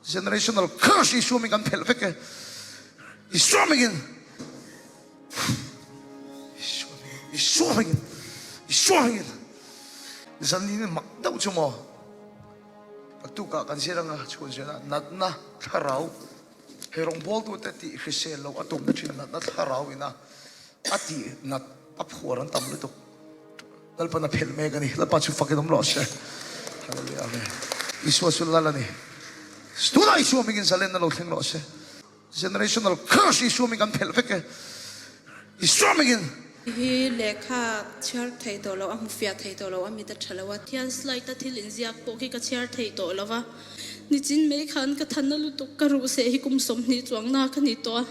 Generational curse Isua hming kan phelh vek e. Isua hmingin. Isua hmingin. Isua hmingin. Isua hmingin. Zanin mak deuh chu maw. Naktukah kan zir anga chhun zirna natna thlarau he rawngbawltute tih hrisel loh a tumna thin natna thlarau ina a tih nat a phuar an tam lutuk. Lalpan a phelh mek a ni. Lalpa chu fakin awm rawh se. Hallelujah Amen. Isua chu Lal a ni. Tunah Isua hmingin zalenna lo thleng rawh se. Generational curse Isua hming kan phelh vek e. Isua hmingin. Hi lehkha chhiar thei tawh lo, a hmu fiah thei tawh lo, a mit a tha lo a. Thian slide a thil inziak pawh khi ka chhiar thei tawh lo va. Nichin mai khan ka thanna lutuk ka ruh seh hi kum 20 chuangna ka ni tawh a.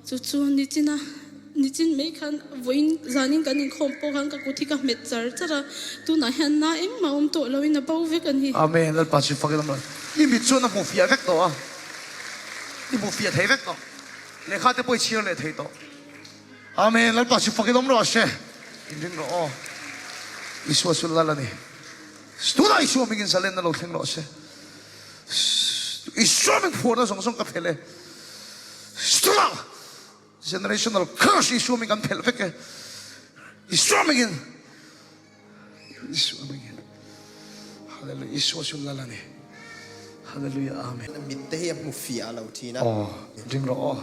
Chu chu nichin a, nichin mai khan vawiin zanin kan inkhawm pawh khan ka kut hi ka hmet char char a, tunah hian na engmah awm tawh loin a bo vek a ni. Amen, Lalpa chu fak ila I mit chuan a hmu fiah vek tawh a, i hmu fiah thei vek tawh, lehkha te pawh i chhiar leh thei tawh. Amen, Lalpa chu fak ila awm rawh se, inring rawh aw. Isua chu Lal a ni. Tunah Isua hmingin zalenna lo thleng rawh se. Isua min phuarna zawng zawng ka phelh e. Tunah generational curse Isua min kan phelh vek e. Isua mingin Isua mingin Hallelujah Isua chu Lal a ni. Hallelujah Amen. Mit te hi a hmu fiah lo thin a. Aw ring rawh aw.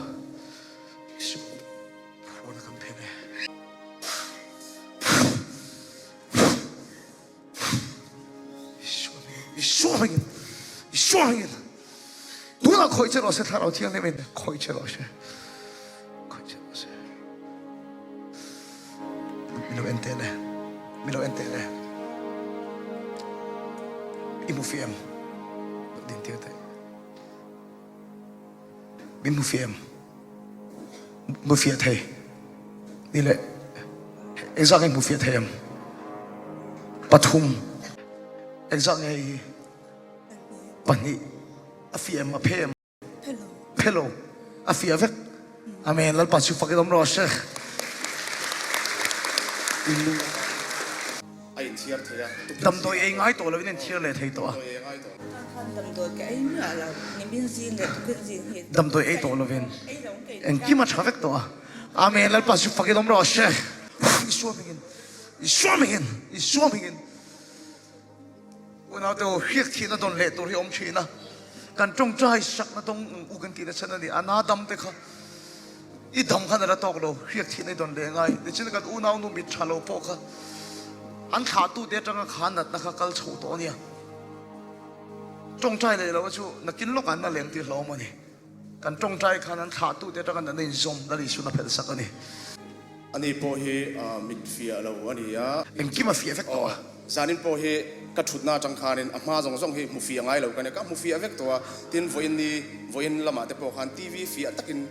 Isua phuarna kan phelh e. Isua hmingin, Isua hmingin, tunah khawih che rawh se, Thlarau Thianghlimin khawih che rawh se, khawih che rawh se. Min lo en teh le, min lo en teh le. I hmu fiah em? Din tir teh. Min hmu fiah em? Hmu fiah thei. Ni le, engzah nge hmu fiah thei em? Pathum. Engzah nge hi? Pahnih. A fiah em? A phe em? Phe lo. A fiah vek. Amen. Lalpa chu fakin awm rawh se. A inthiar thei a. Damdawi ei ngai tawh loin a inthiar leh thei tawh a. Damdawi ei tawh lovin engkim a tha vek tawh a. Amen Lalpa chu fakin awm rawh se. Isua hmingin Isua hmingin Isua hmingin Unaute aw hriak thihna dawn leh tur hi awm thin a. Kan tawngtai sakna dawng ang u kan tihna chhan a ni. A na dam te kha i dam khan a la tawk lo, hriak thihna i dawn leh ngai. Tichuan kan unaunu mit tha lo pawh kha an thlahtute atanga kha natna kha kal chho tawh a nia. Tawngtai leh lo chu nakin lawkah an la leng tih hlawm a ni. Kan tawngtai khan an thlahtute atanga natna inzawm Lal Isuan a phelh sak a ni. Ani pawh hi mit fiah lo a ni a. Engkim a fiah vek tawh a. Zanin pawh hi ka thutna atang khanin a hma zawng zawng hi hmu fiah ngai lo ka nia, ka hmu fiah vek tawh a. Tin, vawiin ni, vawiin lamah te pawh khan TV fiah takin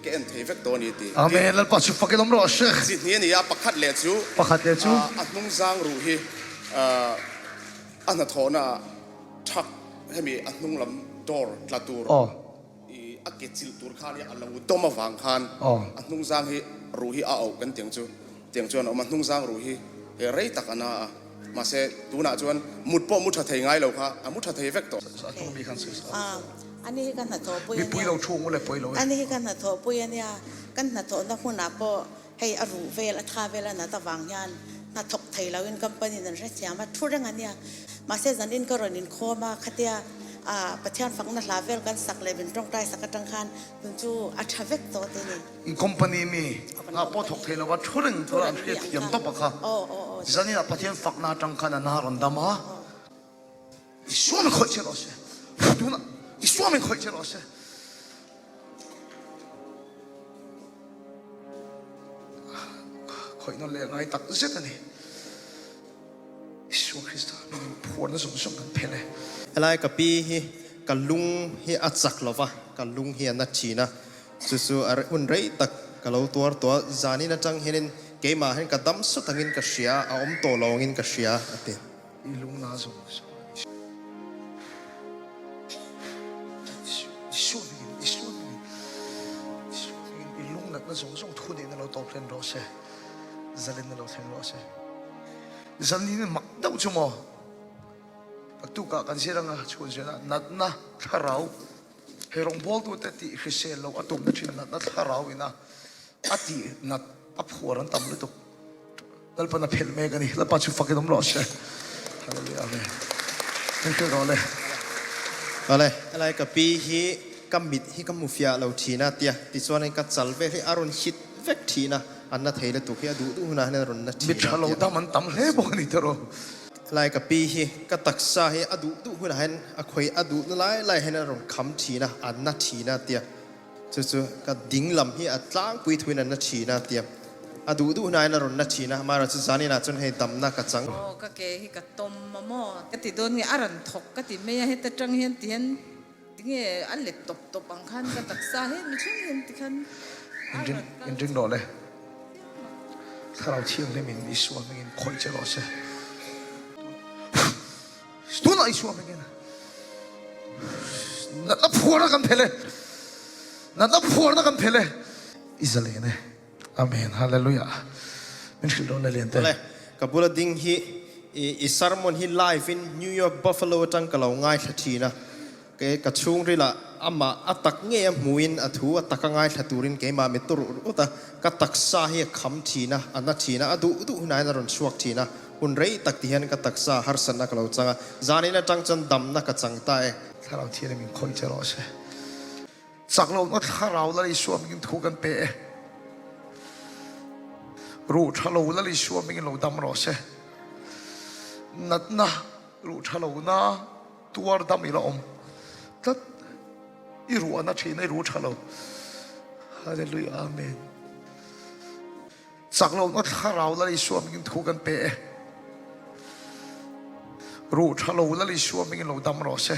ka en thei vek tawh a ni tih. Amen, Lalpa chu fakin awm rawh se. Chi hnih a ni a, pakhat leh chu. Pakhat leh chu. A hnung zang ruh hi a hnathawhna ah thak hemi a hnung lam door tla tur. I a ke chilh tur khan hi a lo dawm avang khan a hnungzang hi ruh hi a auh kan tiang chu tiang chuan a awm a, hnungzang ruh hi he rei tak a na a, mahse tunah chuan mut pawh mu tha thei ngai lo kha a mu tha thei vek tawh. Ani hi ka hnathawhpui a nia, ani hi ka hnathawhpui a nia, kan hnathawhna hmunah pawh hei a ruh vel a tha vel a nat avang hian hnathawk thei loin company in an hrethiam a, thu reng a nia. Mahse zanin ka rawn inkhawm a, khatia Pathian fakna hla vel kan sak leh min tawngtai sak atang khan tun chu a tha vek tawh te ni. I company mi nghah pawh thawk thei lova thu reng tura an hriatthiam tawp a kha. Zanin ah Pathian fakna atang khan a na rawn dam a. Isua min khawih che rawh se. Tunah Isua min khawih che rawh se. Khawih nawn leh ngai tak zet a ni. Isua Krista min phuarna zawng zawng kan phelh e. Helai ka pi hi ka lung hi a chak lo va, ka lung hi a na thin a, chu chu a hun rei tak ka lo tuar tawh a, zanin atang hianin keimah hian ka dam sawt angin ka hria, a awm tawh lo angin ka hria a ti. I lung na zawng zawng a ni. Isua hmingin, Isua hmingin, Isua hmingin i lung natna zawng zawng thu neiin a lo tawp hlen rawh se, zalen a lo thleng rawh se. Zanin mak deuh chu maw, naktukah kan zir anga chhun zirna natna thlarau. Hei rawngbawltute tih hrisel loh a tumna thin natna thlarau ina a tih nat a phuar an tam lutuk. Lalpan a phelh mek a ni. Lalpa chu fakin awm rawh se. Hallelujah Amen. Min hrilh rawh le. Awle, helai ka pi hi ka mit hi ka hmu fiah lo thin a tia, tichuanin ka chal vel hi a rawn hit vek thin a, a na thei lutuk hi a duh duh hunah hian a rawn na thin a Mit tha lo tia. dam an tam hle bawk a ni tiraw. Helai ka pi hi ka taksa hi a duh duh hunah hian a khawi a duh na lai lai hian a rawn kham thin a, a na thin a tia. Chu chu ka ding lam hi a tlangpui thuin a na thin a tia. A duh duh hnain a rawn na thin a, amaherawh chu zaninah chuan hei damna ka chang. Aw ka ke hi ka tawm a maw? Ka ti dawn nge a rawn thawk ka ti mai a, heta tang hian ti hian tinge a let tawp tawp ang khan ka taksa he mi thleng hian ti khan a rawn kal. Inring rawh le. Thlarau Thianghlimin Isua hmingin khawih che rawh se. Tunah Isua hmingin natna phuarna kan phel e. Natna phuarna kan phel e. I zalen e. Amen. Hallelujah. Min hrilh dawn le lian te. Awle, ka bula ding hi i sermon hi live in New York Buffalo atang ka lo ngaithla thin a. Ke ka chhungril ah amah a tak ngei a hmuin a thu a taka ngaithla turin keimah mi tur ut ut a, ka taksa hi a kham thin a, a na thin a, a duh duh hunah hian a rawn chhuak thin a, hun rei tak ti hian ka taksa harsatna ka lo chang a, zanin atang chuan damna ka chang ta e. Thlarau thian in min khawih che rawh se. Chak lohna thlarau Lal Isua hmingin thu kan pe e. Ruh tha lo Lal Isua hmingin lo dam rawh se. Natna ruh tha lohna tuar dam ila awm tlat. I ruahna thin a i ruh tha lo. Hallelujah Amen. Chak lohna thlarau Lal Isua hmingin thu kan pe e. Ruh tha lo Lal Isua hmingin lo dam rawh se.